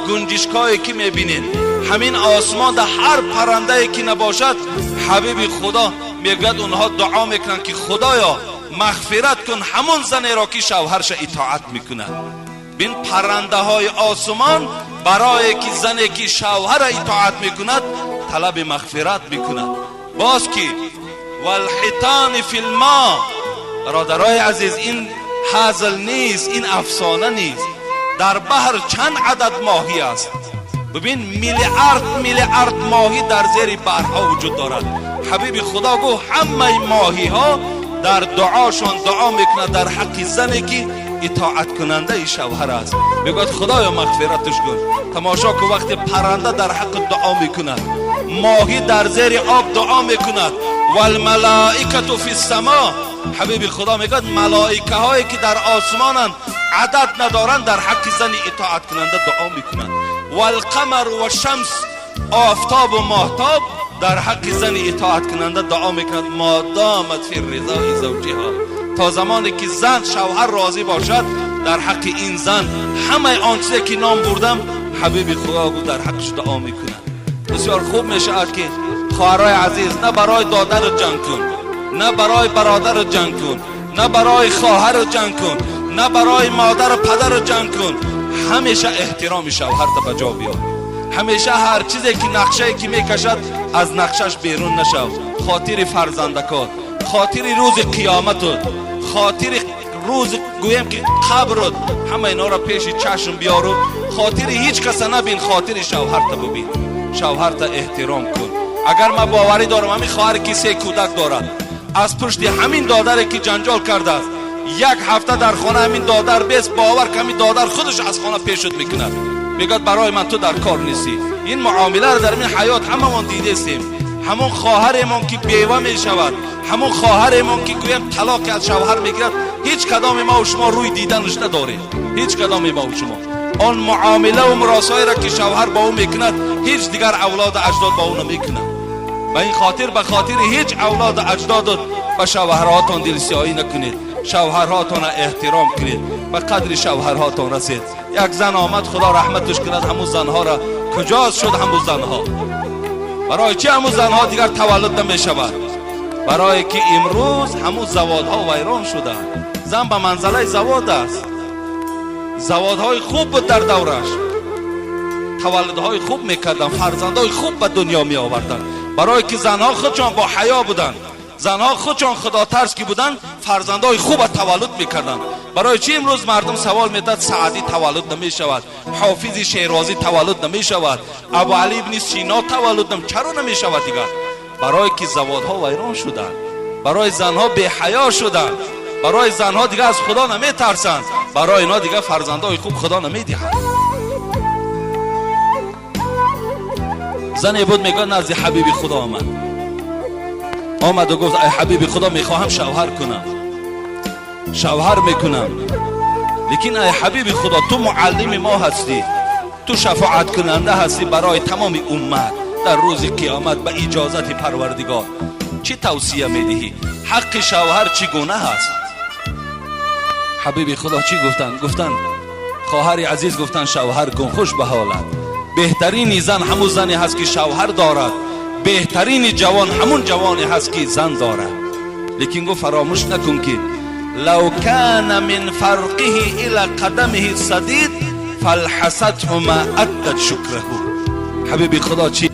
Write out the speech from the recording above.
Гунҷишкое ки мебинед, ҳамин осмонда ҳар паррандае ки набошад, ҳабиби Худо мегӯяд, онҳо дуо мекунанд, ки Худоё, мағфират кун ҳамон занеро, ки шавҳарша итоат мекунад. Бин, паррандаҳои осмон барое ки зане ки шавҳара итоат мекунад, талаби мағфират мекунад. Боз ки والحیتان فی الماء. Бародарои азиз, ин ҳазл нест, ин афсона нест. Дар баҳр чанд адад моҳӣ аст? Бибин, миллиард миллиард моҳӣ дар зери баҳрҳо вуҷуд дорад. Ҳабиби Худо гуфт, ҳамаи моҳиҳо дар дуошон дуо мекунад дар ҳаққи зане ки итоаткунандаи шавҳар аст. Мегӯяд, Худоё, мағфираташ кун. Тамошо кун, вақте парранда дар ҳаққи дуо мекунад, моҳӣ дар зери об дуо мекунад, والملائکة فی السما. Ҳабиби Худо мегӯяд, малоикаҳое ки дар осмонанд, адад надоранд, дар ҳаққи зани итоаткунанда дуо мекунанд. والقمر والشمس. Офтобу моҳтоб дар ҳаққи зани итоаткунанда дуо мекунад. ما دامت في رضا زوجها. То замоне ки зан шавҳар розӣ бошад, дар ҳаққи ин зан ҳамаи он чизе ки ном бурдам, ҳабиби Худо гуфт, дар ҳаққаш дуо мекунад. Бисёр хуб мешавад, ки хоҳарои азиз, на барои додару ҷанг кун, на барои бародару ҷанг кун, на барои хоҳару ҷанг кун, на барои модару падару ҷанг кун. Ҳамеша эҳтироми шавҳарта ба ҷо биёр. Ҳамеша ҳар чизе ки нақшае ки мекашад, аз нақшаш берун нашав. Хотири фарзандакот, хотири рӯзи қиёматут, хотири рӯзи, гӯем ки, қабрут, ҳама инҳоро пеши чашм биёру хотири ҳеҷ каса набин, хотири шавҳарта бубин. Шавҳарта эҳтиром кун. Агар ман боварӣ дорам, ҳамин хоҳаре ки се кӯдак дорад, аз пушти ҳамин додаре ки ҷанҷол кардааст, як ҳафта дар хона ҳамин додар бес, бовар ки ҳамин додар худаш аз хона пешуд мекунад, мегӯяд, барои ман ту дар кор нестӣ. Ин муомиларо дар ин ҳаёт ҳамамон дидестем. Ҳамон хоҳаремон ки бева мешавад, ҳамон хоҳаремон ки, гӯям, талоқе аз шавҳар мегирад, ҳеҷ кадоме мо шумо рӯй диданаш надорем. Ҳеҷ кадоме мо шумо он муомилаву муросоеро ки шавҳар бо ӯ мекунад, ҳеҷ дигар авлоду аҷдод бо ӯ намекунад. Ба ин хотир, ба хотири ҳеҷ авлоду аҷдодот ба шавҳарҳоатон дилсиёҳӣ накунед. Шавҳарҳоатонро эҳтиром кунед, ба қадри шавҳарҳоатон расед. Як зан омад, Худо раҳматаш кунад ҳамун занҳоро. Куҷо шуд ҳамун занҳо? Барои чӣ ҳамун занҳо дигар таваллуд намешавад? Барое ки имрӯз ҳамун заводҳо вайрон шуданд. Зан ба манзалаи завод аст. Заводҳои хуб буд дар давраш, таваллудҳои хуб мекарданд, фарзандҳои хуб ба дунё меоварданд. Барое ки занҳо худшон бо ҳаё буданд, занҳо худшон худотарс ки буданд, фарзандҳои хуба таваллуд мекарданд. Барои чӣ имрӯз мардум савол медад, Саъдӣ таваллуд намешавад, Ҳофизи Шерозӣ таваллуд намешавад, Абу Али ибни Сино таваллуд? Чаро намешавад дигар? Барое ки заводҳо вайрон шуданд, барои занҳо беҳаё шуданд, барои занҳо дигар аз Худо наметарсанд, барои инҳо дигар фарзандҳои хуб Худо намедиҳад. Зане буд, мегӯяд, назди ҳабиби Худо омад. Омаду гуфт, ай ҳабиби Худо, мехоҳам шавҳар кунам, шавҳар мекунам, лекин, ай ҳабиби Худо, ту муаллими мо ҳастӣ, ту шафоаткунанда ҳастӣ барои тамоми уммат дар рӯзи қиёмат ба иҷозати Парвардигор, чӣ тавсия медиҳӣ? Ҳаққи шавҳар чӣ гуна ҳаст? Ҳабиби Худо чӣ гуфтанд? Гуфтанд, хоҳари азиз, гуфтанд, шавҳар кун, хуш ба ҳолат. Беҳтарини зан ҳамун зане ҳаст, ки шавҳар дорад. Беҳтарини ҷавон ҳамун ҷавоне ҳаст, ки зан дорад. Лекин гуфт, фаромӯш накун, ки لو كان من فرقه إلى قدمه صدید فلحسته ما أدت شکره. Ҳабиби Худо чӣ